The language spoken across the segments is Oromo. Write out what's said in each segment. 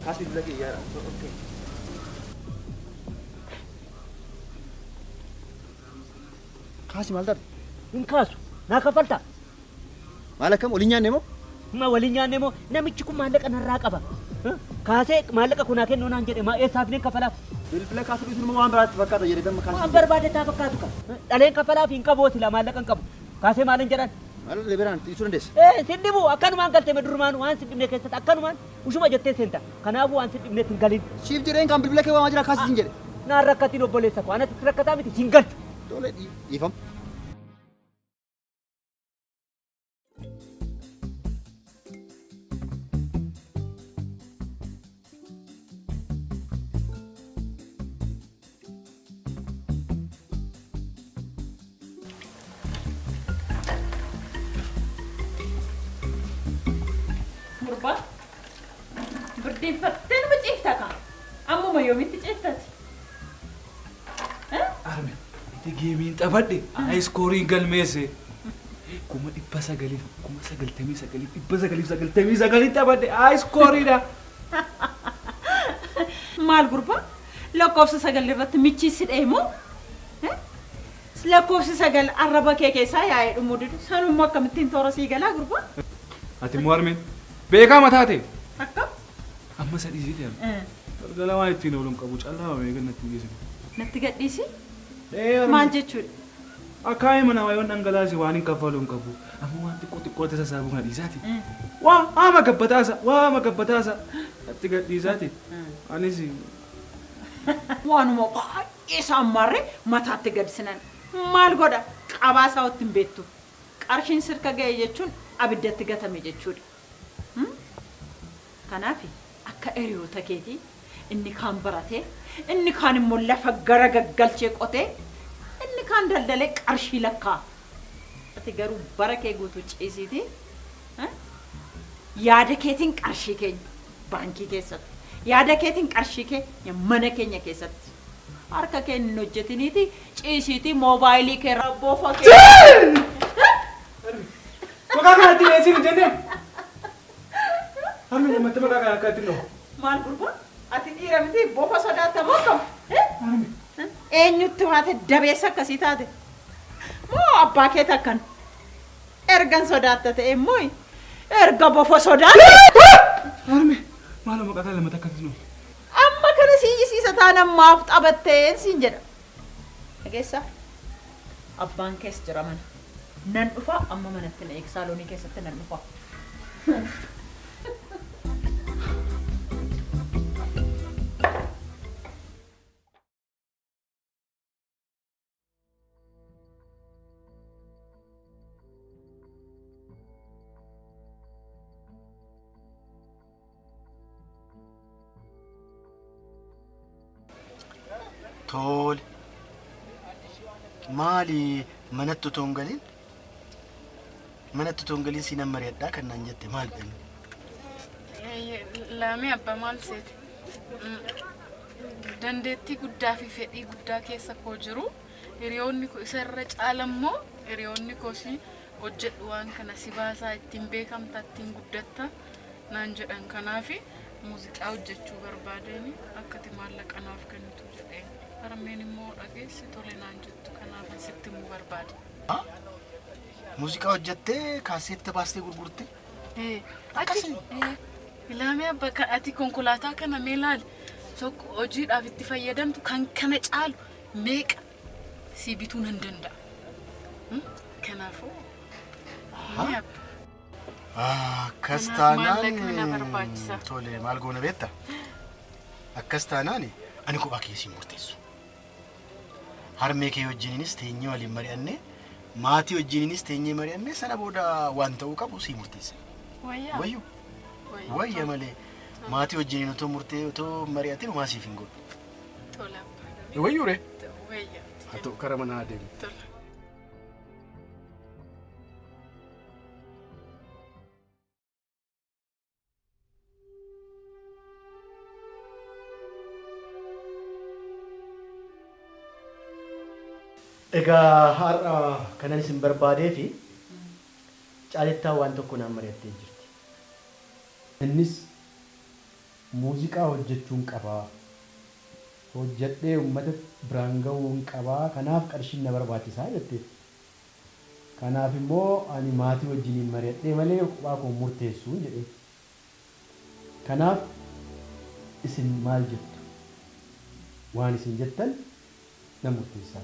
Kaas bilbila kee yaara. Okay. Kaasi maal taate? Hin kaasu. Naa kaffalta. Maal akkam waliin nyaanne moo? Ma waliin nyaanne moo namichi kun maallaqa narraa qaba. Kaasee maallaqa kun haa kennu naan jedhe maa eessaaf ni kaffalaaf? Bilbila kaasuu dhiisuun immoo waan biraatti fakkaata jedhee damma kaasii. Waan barbaade taa fakkaatu ka. Dhaleen kaffalaaf hin qabu silaa maallaqa hin qabu. Kaasee maalin jedhan? Maal leberaan dhiisuu dandeessa? Ee sin dhibu akkanumaan galte durumaan waan sin dhibne keessatti akkanumaan ushuma jettee seenta. Kanaafuu waan sin dhibnetti hin galin. Siif jedheen kan bilbila kee waamaa jira kaasii sin jedhe. Naan rakkatiin obboleessa koo anatti rakkataa miti sin galchu. Tole dhiifama. Gurbaa birdiinfattee nama ciifta kaa ammuma yoomitti ciiftati? Arme itti geemiin taphadhe iskooriin galmeesse. 999,999 taphadhe iskooriidha. Maal gurbaa lakkoofsa sagal irratti michii si dha'e moo? Lakkoofsi sagal arraba kee keessaa yaa'ee dhumuu didu sanummoo akkamittiin toora sii galaa gurbaa? Ati immoo armeen beekaa mataa ta'e. Akkam? Amma sadii siiti arme. Galgala waan ittiin oolu hin qabu callaa mamee kan natti geessitu. Natti gadhiisi? Maal jechuudha? Akaayii mana wayoon dhangalaase waan hin kaffalu hin qabu. Amma waan xiqqoo xiqqootti sassaabuu kana dhiisaati. Waa haama gabbataasa waa haama gabbataasa natti gadhiisaati. Anis Waanuma baay'ee isaa ammaarree mataatti gad sinan. Maal godha? Qabaa isaa watti hin beektu. Qarshiin sirka ga'e jechuun abiddatti gatame jechuudha. Kanaaf akka hiriyoota keetii inni kaan baratee, inni kaan immoo lafa gara gaggalchee qotee, inni kaan daldalee qarshii lakkaa'a. Ati garuu bara kee guutuu ciisiitii yaada keetiin qarshii keenya baankii keessatti, yaada keetiin qarshii keenya mana keenya keessatti harka kee hin hojjetiniitii ciisiitii moobaayilii kee irraa bofa kee. Maqaa kanatti dhiyeessiin hin jennee? Harmi namatti maqaa kana akka ittiin dhahu. Maal gurbaa? Ati dhiira miti bofa sodaatta moo akkam? Eenyutti haate dabeessa akkasii taate? Moo abbaa keeti akkan? Ergan sodaatta ta'e immoo erga bofa sodaatte. Harmi maaloo maqaa kana lamatti akka ittiin dhahu. Amma kana si iyyisiisa taanaan maaf taphatteen siin jedha. Dhageessaa? Abbaan kees jira mana. Nan dhufa amma manatti na eegi saaloonii keessatti nan dhufa. Tole. Maali manatti otoo hin galin? Manatti otoo hin galin siin mari'adhaa kan naan jette maal dha inni? Laamee abbaa maal seete? Dandeettii guddaa fi fedhii guddaa keessa koo jiru hiriyoonni koo isa irra caala immoo hiriyoonni koo si hojjedhu waan kana si baasaa ittiin beekamta ittiin guddatta naan jedhan kanaaf muuziqaa hojjechuu barbaadeen akka ati maallaqa naaf kennitu jedheen harmeen immoo dhageessi tole naan jettu kanaaf sitti himuu barbaade. Muuziqaa hojjettee kaaseetta baastee gurgurtee? Ati ilaamee abba ati konkolaataa kana mee ilaali tokko hojiidhaaf itti fayyadamtu kan kana caalu meeqa si bituu nan danda'a. Kanaafuu mee abba. Akkas Kanaaf taanaan maallaqni na barbaachisa. Tole maal goona beekta? Akkas taanaan ani kophaa kee siin murteessu. Harmee kee wajjiniinis teenyee waliin mari'annee maatii wajjiniinis teenyee mari'annee sana booda waan ta'uu qabu sii murteessa. Wayyaa. Wayyu Wayya. wayya malee maatii wajjiniin otoo murtee otoo mari'atin homaa siif hin godhu. Tola abbaa. Wayyuu ree? Wayya. Haa ta'u kara manaa adeemu. Tola. Egaa har'a kanan isin barbaadee fi Caalittaa waan tokko naan mari'attee jirti. Innis Muuziqaa hojjechuun qabaa. Hojjedhee uummata biraan gahuun qabaa. Kanaaf qarshiin na barbaachisaa jetteetti. Kanaaf immoo ani maatii wajjiniin mari'adhee malee kophaa koo murteessuun jedhee. Kanaaf isin maal jettu? Waan isin jettan nan murteessaa.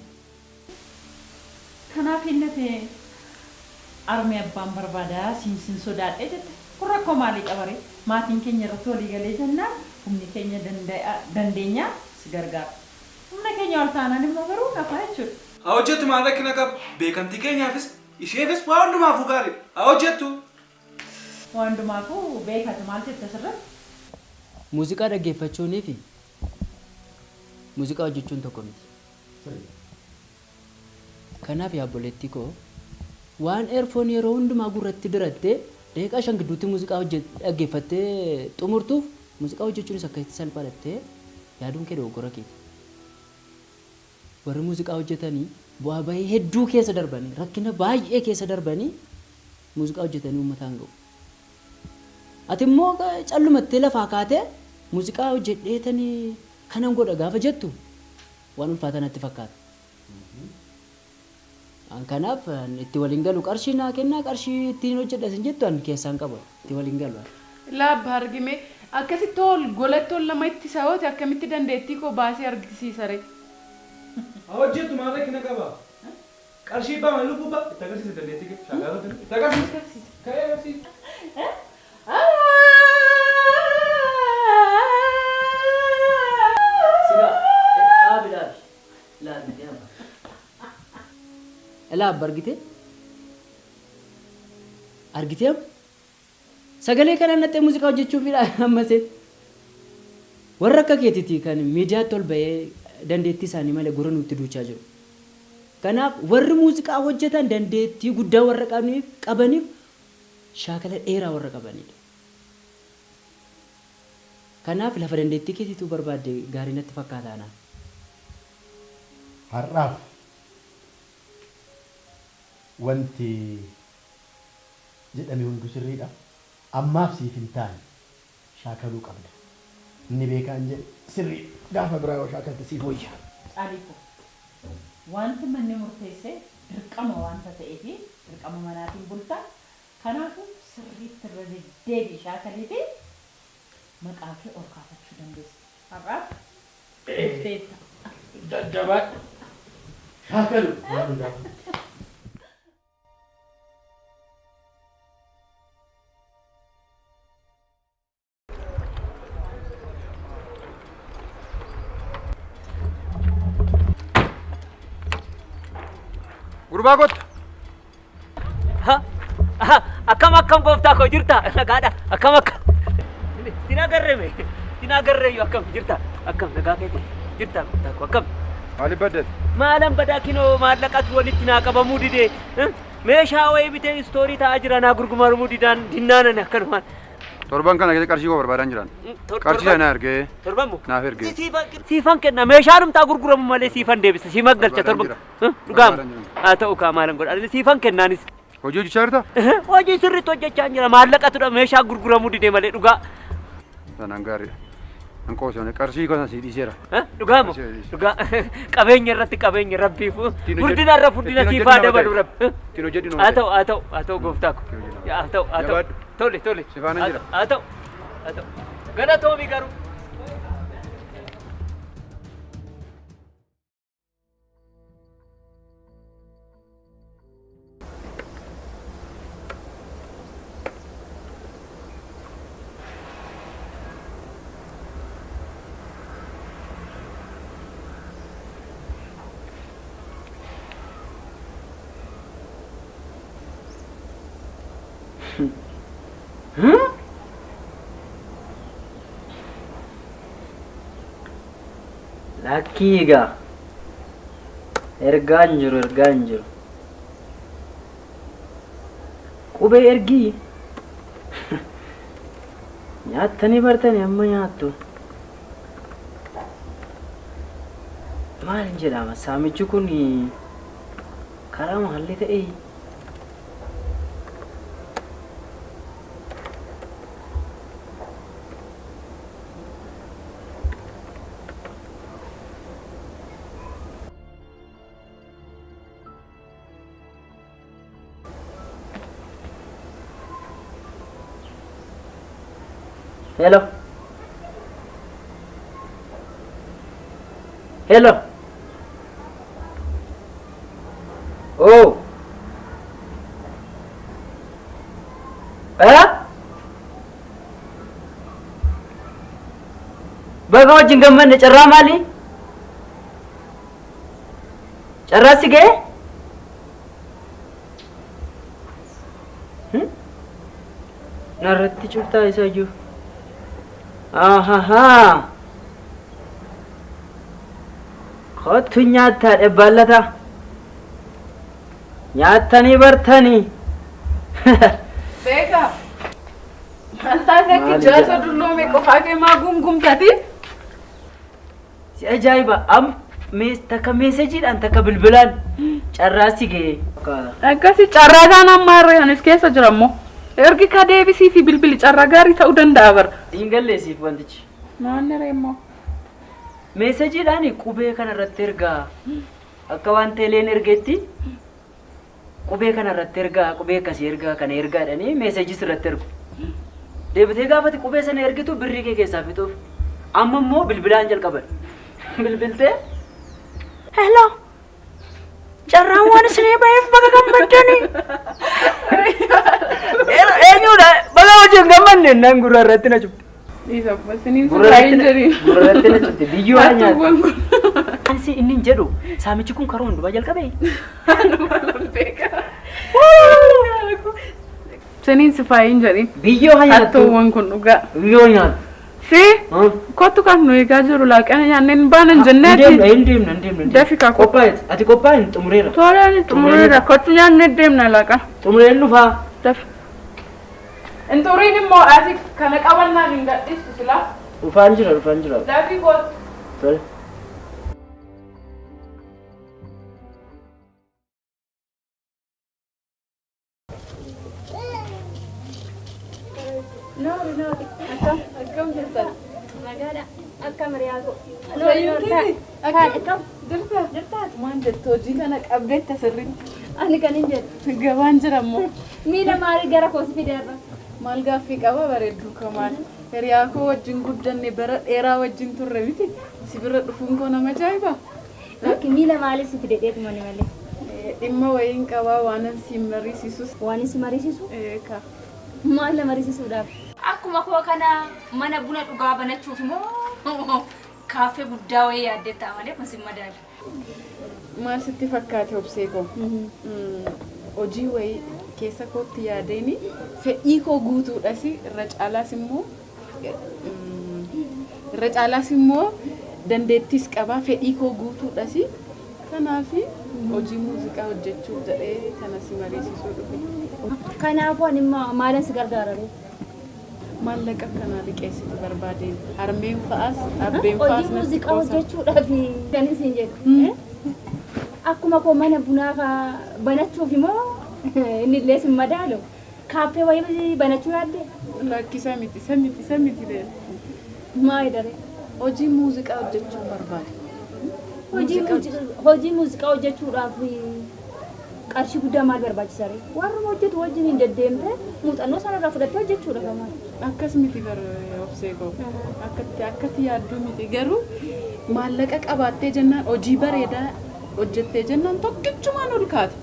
Kanaaf inni ati armee abbaan barbaadaa siin sin sodaadhe jette. Kun rakkoo maalii qabaree? Maatiin keenya irratti walii galee jennaan humni keenya dandeenyaa si gargaara. Humna keenya ol taanaan immoo garuu nafaa jechuudha. Haa hojjettu maal rakkina qaba? Beekamtii keenyaafis isheefis waa hundumaafuu gaarii. Haa hojjettu. Waa hundumaafuu beekatu maal jette asirratti? Muuziqaa dhaggeeffachuunii fi muuziqaa hojjechuun tokko miti. Kanaaf yaa obboleettii koo waan earphone yeroo hundumaa gurratti dirattee daqiiqaa 5 gidduutti muuziqaa dhaggeeffattee xumurtuuf muuziqaa hojjechuunis akkasitti salphaadha jettee yaaduun kee dogoggora keeti. Warri muuziqaa hojjetanii bu'aa bahii hedduu keessa darbanii rakkina baay'ee keessa darbanii muuziqaa hojjetanii uummataan ga'u. Ati immoo callumattee lafaa kaatee muuziqaa hojjedheetanii kanan godha gaafa jettu waan ulfaataa natti fakkaata. An kanaaf itti waliin galu qarshii naa kennaa qarshii ittiin hojjedha isin jettu an keessaan qabu itti waliin galu. Laa abbaa argime akkasitti ol golatti ol nama ittisa yoo ta'e akkamitti dandeettii koo baasee argisiisa ree? Haa hojjettu maal rakkina qaba? Qarshii baa malee lubbuu baa itti agarsiisi dandeettii kee shaakala hojjedhu itti agarsiisi ka'ee agarsiisi. Sigaa dhaabi dhaabi. Ilaa argitee abba. Ilaa abba argitee? Argitee amma? Sagalee kanaan dhaxxee muuziqaa hojjechuufidha amma seen. Warra akka keetiiti kan miidiyaatti ol ba'ee dandeettii isaanii malee gurra nutti duuchaa jiru. Kanaaf warri muuziqaa hojjetan dandeettii guddaa warra qabaniif qabaniif shaakala dheeraa warra qabanidha. Kanaaf lafa dandeettii keetiituu barbaadde gaarii natti fakkaata anaan. Har'aaf wanti jedhame hunduu sirriidha. Ammaaf siif hin taane. Shaakaluu qabda. Inni beekaan jedhe sirriidha. Gaafa biraa yoo shaakalte siif wayya. Caalii koo wanti manni murteesse dirqama wanta ta'eefi dirqama manaatiin bulta. Kanaafuu sirriitti irra deddeebi'i shaakaliitii maqaa kee ol kaafachuu dandeessa. Har'aaf dhufteetta. Jajjabaadhu. Shaakalu waan hundaafuu. Gurbaa kottu. Akkam akkam gooftaa koo jirta nagaadha akkam akkam sin agarre me sin agarreeyyu akkam jirta akkam nagaa keeti jirta gooftaa koo akkam. Maaliif baddeet? Maalan badaa kinoo maallaqatu walitti naa qabamuu didee meeshaa wayii bitee istoorii taa'aa jira naa gurguramuu didaan dinnaanan akkanumaan. Torban kana keessa qarshii koo barbaadaan jiran. Qarshii sana ergee. Torban moo? Naaf ergee. Siifan kenna meeshaanumtaa gurguramu malee siifan deebisa siifan galcha torban. Dhugaama. Haa ta'u kaa maalan godha siifan kennaanis. Hojii hojjechaa jirta? Hojii sirriitti hojjechaa jira maallaqatudha meeshaa gurguramuu didee malee dhugaa. Sanaan gaariidha. An qoosame qarshii kana sii dhiiseera. Dhugaa moo? Dhugaa qabeenya irratti qabeenya rabbiifu furdina irra furdina siif haa dabalu rabbi. Ittiin hojjedhu nama Haa ta'u haa ta'u haa ta'u gooftaa ko. Haa ta'u haa ta'u. Tole tole. Si faana jira. Haa ta'u haa ta'u. Galatoomi garuu. Lakkii egaa ergaa hin jiru ergaa hin jiru. Qubee ergii nyaattanii bartanii amma nyaattu. Maal jedhama saamichi kun karaa maalli ta'e? Hello. Hello. Oh. Eh? Baga wajjin gammanne carraa maali? Carraa si ga'e? Narratti cuftaa isa iyyuu. Ahahaa. Kottu nyaattaa dhebbaallata. Nyaattanii bartanii. Beekaa. Maal taate akka jaarsa dulloome qofaa kee maa gungumtati? Si ajaa'iba am takka meesejiidhaan takka bilbilaan carraa si ga'e. Akkasi carraa isaan amma har'a anis keessa jira immoo. Ergi ka deebisii fi bilbili carraa gaarii ta'uu danda'a bara. Siin galleessiif wantichi. Maanni ree immoo. Meesejiidhaan qubee kana irratti ergaa akka waan teeleen ergeetti qubee kana irratti ergaa qubee akkasii ergaa kana ergaa jedhanii meesejis irratti ergu. Deebitee gaafati qubee sana ergitu birrii kee keessaa fixuuf. Amma immoo bilbilaan jalqaban. Bilbiltee. Hello. Carraan waan isinii ba'eef baga gammaddanii. Eenyudha? Baga wajjin gammanne naan gurra irratti na cufte. Dhiisa isiniin sirraa hin jedhin. Gurra irratti na cufte. Biyyoo haa nyaatu. Hattuuwwan kun. Ansi inni hin jedhu saamichi kun karoo hundumaa jalqabe. Beeka. Isiniin sifaa hin jedhin. Biyyoo haa nyaattu. Hattuuwwan kun dhugaa. Biyyoo nyaatu. Si kottu kan nu eegaa jiru laaqana nyaanneen baanan jenneeti. Hin deemna hin deemna hin deemna. Dafi kaa Qophaa'e ati qophaa'e hin xumureera. Tooraan xumureera kottu nyaannee deemna laaqana. Xumureen dhufaa. Dafi. Hin xuriin immoo ati kana qabannaan hin gadhiistu silaa. Dhufaan jira dhufaan jira. Dafi kottu. Tole. Noori noori. Akkam akkam jirtan? Nagaadha. Akkam riyaa koo. Fayyuu Akkam Jirta? Jirtaati. Waan jettu hojii kana qabdeetta sirriitti. Ani kan hin jedhu. Gabaan jira immoo. Miila maalii gara koos fideerra? Maal gaaffii qaba bareedduu kamaan. Hiriyaa koo wajjin guddanne bara dheeraa wajjin turre miti. Si bira dhufuun koo nama ajaa'iba. Lakki miila maalii si fide dheedhumani malee. Dhimma wayiin qabaa waanan si mariisisus. Waan si mariisisu? Eeka. Maal na mariisisuudhaaf? Akkuma koo kana mana buna dhugaa banachuuf moo kaaffee guddaa wayii yaaddee ta'a malee kun si madaala. Maal sitti fakkaate obsee koo? Hojii wayii keessa kootti yaadeeni fedhii koo guutuudhas irra caalaas immoo irra caalaas immoo dandeettis qabaa fedhii koo guutuudhas kanaaf hojii muuziqaa hojjechuuf jedhee kana si mariisisuu dhufe. Kanaafuu ani immoo maalan si gargaara ree? Maallaqa akkanaa liqeessitu barbaadeen harmeen fa'aas abbeen fa'aas Hojii natti muuziqaa qoosan. hojjechuudhaaf kan isin jedhu. Akkuma koo mana bunaa banachuuf immoo inni illee sin madaalu kaaffee wayii banachuu yaadde? Lakkisa miti isa miti isa miti ree. Maali daree? Hojii muuziqaa hojjechuun barbaade. Hojii muuziqaa hojjechuudhaaf qarshii guddaa maal barbaachisa ree? Warruma hojjetu wajjin hin deddeemte muuxannoo sanarraa fudhattee hojjechuudha kamaa. Akkas miti bar obsee koo. Akkatti akkatti yaadduu miti garuu maallaqa qabaattee jennaan hojii bareedaa hojjettee jennaan tokkichumaan ol kaata.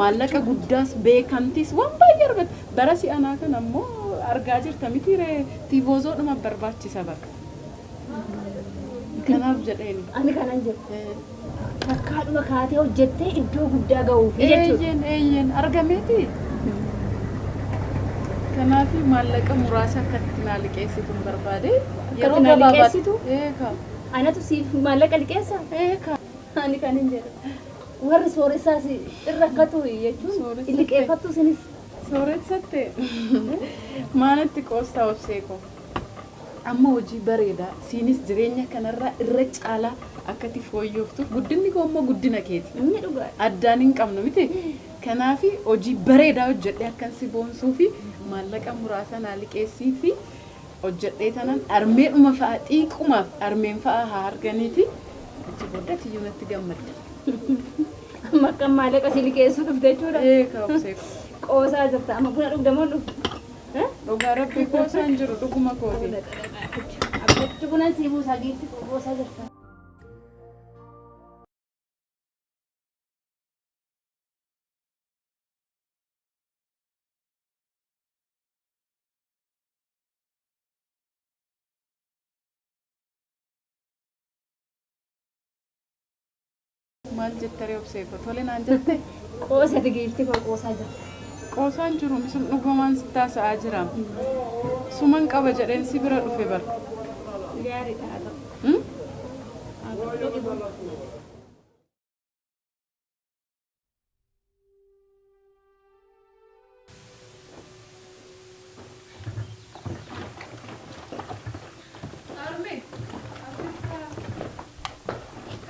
Maallaqa guddaas beekamtiis waan baay'ee argata. Bara si'anaa kana immoo argaa jirta miti ree tiivoozoodhuma barbaachisa bara. Kanaaf jedheeni. Ani kanan jedhu. Takkaadhuma kaatee hojjettee iddoo guddaa ga'uuf jechuudha. Eeyyeen eeyyeen argameeti. Kanaaf maallaqa muraasa akkatti naa liqeessitu hin barbaade. Akkatti naa liqeessitu? Eeka. Anatu siif maallaqa liqeessa? Eeka. Ani kan hin jedhu. Warri sooressaas irra rakkatu jechuun liqeeffattu isinis. Sooressatte maalatti qoostaa obsee koo. Amma hojii bareedaa siinis jireenya kanarraa irra caalaa akkati fooyyoftuuf guddinni koo immoo guddina keeti. Inni dhugaa. Addaan hin qabnu miti. Kanaaf hojii bareedaa hojjedhee akkan si boonsuu fi maallaqa muraasa naa liqeessii fi hojjedhee tanan armeedhuma fa'a xiiqumaaf armeen fa'a haa arganiiti. Achi booda tiyyuu natti gammadda. Amma akkam maallaqa si liqeessuu dhufte jechuudha. Eeka obsee koo. Qoosaa jirta amma buna dhugda moo dhugdu? Dhugaa rabbii qoosaan jiru dhuguma kooti. Abbatti bunan sii buusaa giifti qoosaa jirta. Maal jette ree obsee koo tole naan jette? Qoosati giifti koo qoosaa jirta. Qoosaan jiru sun dhugumaan sitti haasa'aa jira. Suman qaba jedheen si bira dhufe bar. Gaariidha haa ta'u. Haa ta'u dhugi buna. Harmee.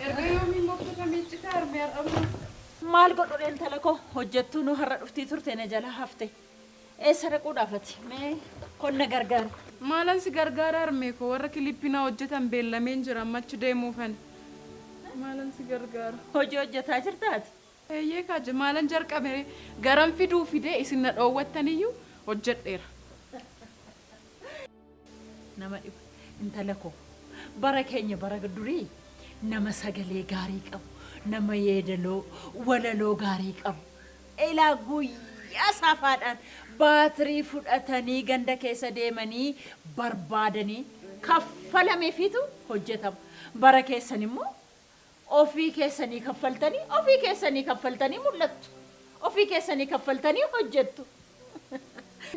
Erga yoomiin uffata miiccite harmee har'ammoo? Maal godhu ree intala koo hojjettuu nu har'a dhuftii turte na jala hafte. Eessa dhaquudhaaf ati? Mee konna gargaari. Maalan si gargaara harmee koo warra kilippii naa hojjetan beellameen jira amma achi deemuufani. Maalan si gargaara? Hojii hojjetaa jirta ati? Eeyyee kaaje maalan jalqabe ree garan fiduu fidee isin na dhoowwattaniyyuu hojjedheera. Nama dhiba intala koo bara keenya bara durii nama sagalee gaarii qabu nama yeedaloo walaloo gaarii qabu ilaa guyyaa saafaadhaan baatirii fudhatanii ganda keessa deemanii barbaadanii kaffalameefiitu hojjetama. Bara keessan immoo ofii keessanii kaffaltanii ofii keessanii kaffaltanii mul'attu. Ofii keessanii kaffaltanii hojjettu.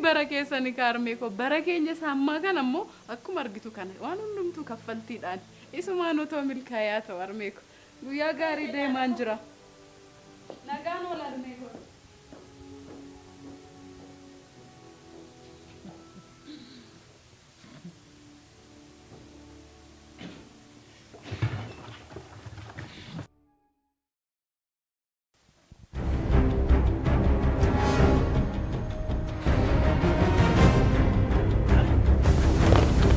Bara keessani kaa harmee koo bara keenya isa ammaa kana immoo akkuma argitu kana waan hundumtuu kaffaltiidhaan isumaan otoo milkaa'ee haa ta'u harmee koo guyyaa gaarii deemaan jira. Nagaan oola harmee koo.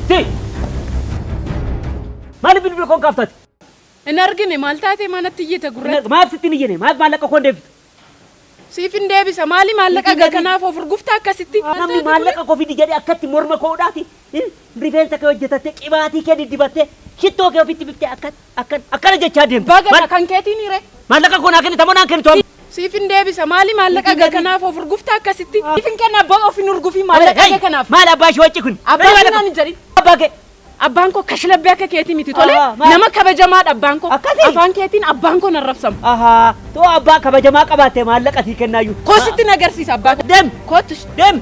Si! Maaliif bilbila koon kaaftati? Hin argine maal taatee manatti iyyita gurratti? Maaf sitti hin iyyine? Maaf maallaqa koon deebistu? Siif hin deebisa maali maallaqa gaa kanaaf of urgufta akkasitti? Namni maallaqa koo fidi jedhee akkatti morma koodhaati rifeensa kee hojjetattee qibaatii kee diddibattee shittoo kee ofitti biftee akkan akkan akkana jechaa deemta. Baga kan keetiin hiree. Maallaqa koo naa kennita moo naan kennitu amma? Siif hin deebisa maali maallaqa gaa kanaaf of urgufta akkasitti? Siif hin kenna abbaa of hin urgufii maallaqa gaa kanaaf. Maal abbaa ishee wacci kun? Abbaa ishee naan hin jedhin. Abbaa kee. Abbaan koo kashlabbee akka keetii miti tole. Ahaa, maal? Nama kabajamaadha abbaan koo. Akkasii? Afaan keetiin abbaan koo nan rabsamu. Ahaa, too abbaa kabajamaa qabaatte maallaqa sii kennaayyuu. Koo sitti na agarsiisa abbaa koo. Deem! Kottu. Deem!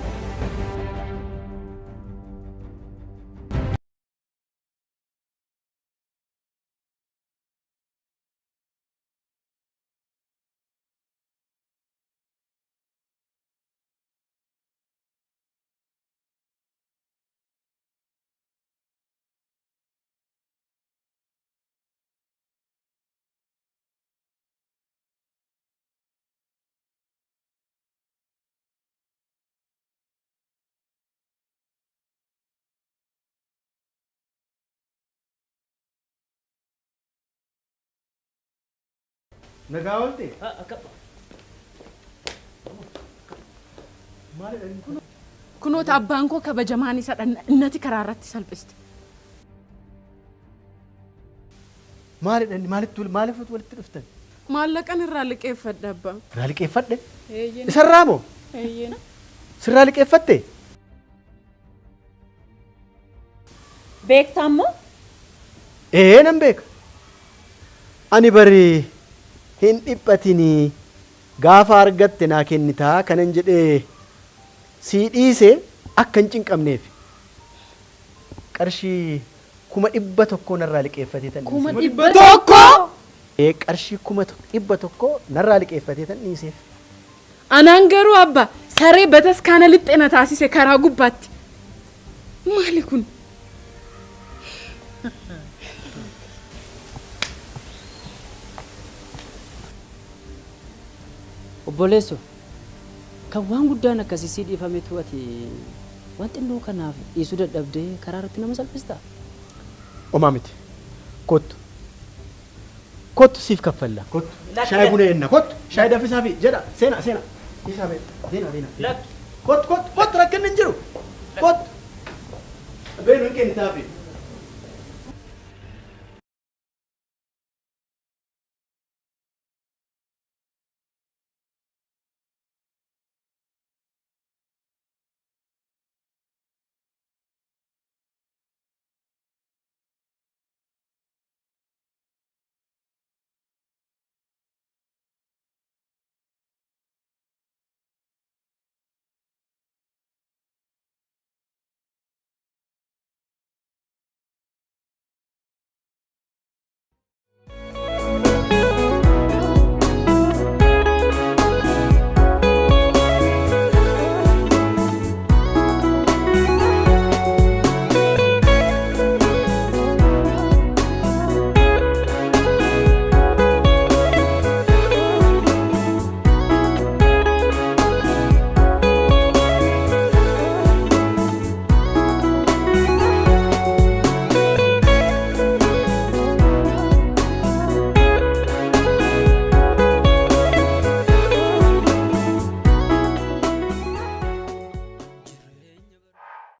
Nagaa oolte? Maalidha inni kun? Kunoota abbaan koo kabajamaan isa innati karaa irratti salphiste. Maalidha inni? Maalitti maaliif walitti dhuftan? Maallaqan irraa liqeeffadhe abbaa. Irraa liqeeffadhe? Eeyyeen. Isarraa moo? Eeyyeen. Sirraa liqeeffatte? Beektaa immoo? Ee nan beeka. Ani bari hin dhiphatinii gaafa argatte naa kennitaa kanan jedhee sii dhiise akka hin cinqamneefi. Qarshii 100,000 narraa liqeeffateetan dhiiseef. 100,000? Ee qarshii 100,000 narraa liqeeffateetan dhiiseef. Anaan garuu abba saree bataskaana lixxe na taasise karaa gubbaatti. Maali kun? Obboleesso, kan waan guddaan akkasii sii dhiifametu ati waan xinnoo kanaaf dhiisuu dadhabdee karaa irratti nama salphistaa? Homaa miti. Kottu. Kottu siif kaffalla. Kottu. Shaayii buna enna. Kottu. Shaayii danfisaafi jedha. Seena seena. Dhiisaa bee. Deena deena. Lakki. Kottu kottu kottu rakkinni hin jiru. Kottu. Beenu hin kennitaafi.